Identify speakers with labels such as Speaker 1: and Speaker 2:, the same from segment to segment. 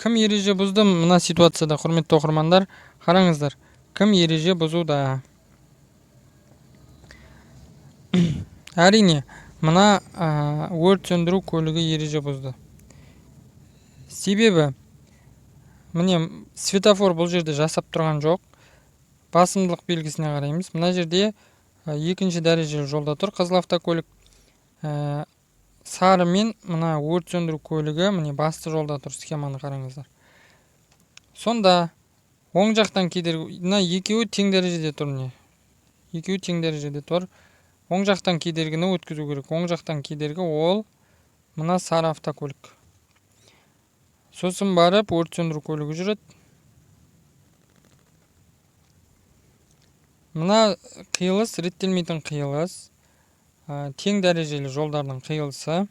Speaker 1: Кім ереже бұзды мына ситуацияда, құрметті оқырмандар? Қараңыздар, кім ереже бұзуда? Әрине, мына өрт сөндіру көлігі ереже бұзды. Себебі міне светофор бұл жерде жасап тұрған жоқ. Басымдылық белгісіне қараймыз. Мына жерде екінші дәрежелі жолда тұр қызыл автокөлік. Сары мен мына өрт сөндіру көлігі міне басты жолда тұр. Схеманы қараңыздар. Сонда оң жақтан кедергі, мына екеуі тең дәрежеде тұр міне. Екеуі тең дәрежеде тұр. Оң жақтан кедергіні өткізу керек. Оң жақтан кедергі ол мына сары автокөлік. Сосын барып өрт сөндіру көлігі жүреді. Мына қиылыс реттелмейтін қиылыс. Тең дәрежелі жолдардың қиылысы.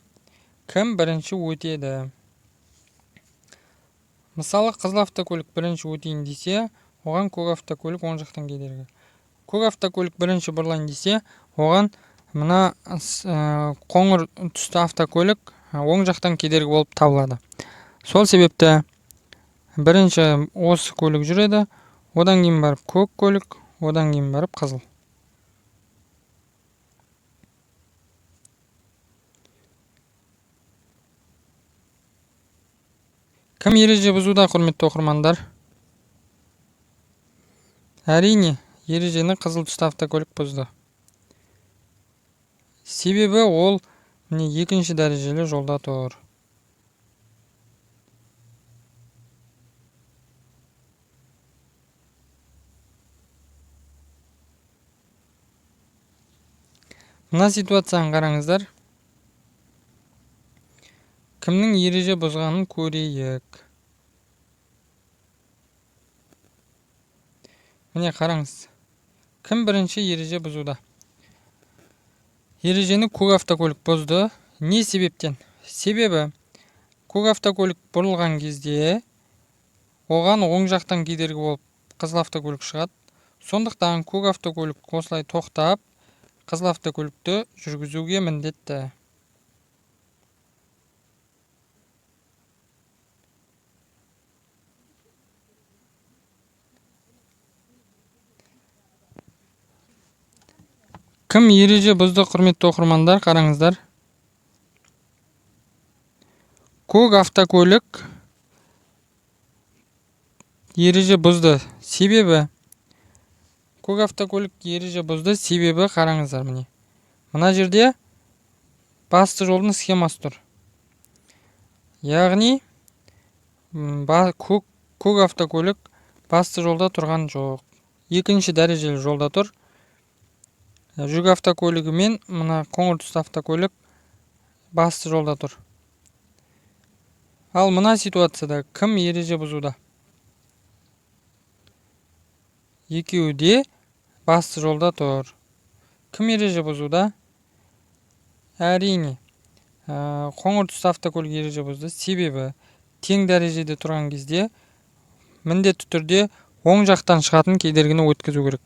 Speaker 1: Кім бірінші өтеді? Мысалы, қызыл автокөлік бірінші өтейін десе, оған көк автокөлік оң жақтан кедергі. Көк автокөлік бірінші бұрылайын десе, оған мына қоңыр түсті автокөлік оң жақтан кедергі болып табылады. Сол себепті бірінші осы көлік жүреді, одан кейін барып көк көлік, одан кейін барып қызыл. Кім ереже бұзуда, құрметті оқырмандар? Әрине, ережені қызыл түсті автокөлік бұзды. Себебі ол міне екінші дәрежелі жолда тұр. Мына ситуацияны қараңыздар. Кімнің ереже бұзғанын көрейік. Міне қараңыз. Кім бірінші ереже бұзуда? Ережені көк автокөлік бұзды. Не себептен? Себебі көк автокөлік бұрылған кезде оған оң жақтан кедергі болып қызыл автокөлік шығады. Сондықтан көк автокөлік осылай тоқтап, қызыл автокөлікті жүргізуге міндетті. Кім ереже бұзды, құрметті оқырмандар, қараңыздар. Көк автокөлік ереже бұзды. Себебі көк автокөлік ереже бұзды, себебі қараңыздар міне. Мына жерде басты жолдың схемасы тұр. Яғни көк автокөлік басты жолда тұрған жоқ. Екінші дәрежелі жолда тұр. Жүк автокөлігі мен мына қоңыр түсті автокөлік басты жолда тұр. Ал мына ситуацияда кім ереже бұзуда? Екеуі де басты жолда тұр. Кім ереже бұзуда? Әрине, қоңыр түсті автокөлік ереже бұзды. Себебі тең дәрежеде тұрған кезде міндетті түрде оң жақтан шығатын кедергіні өткізу керек.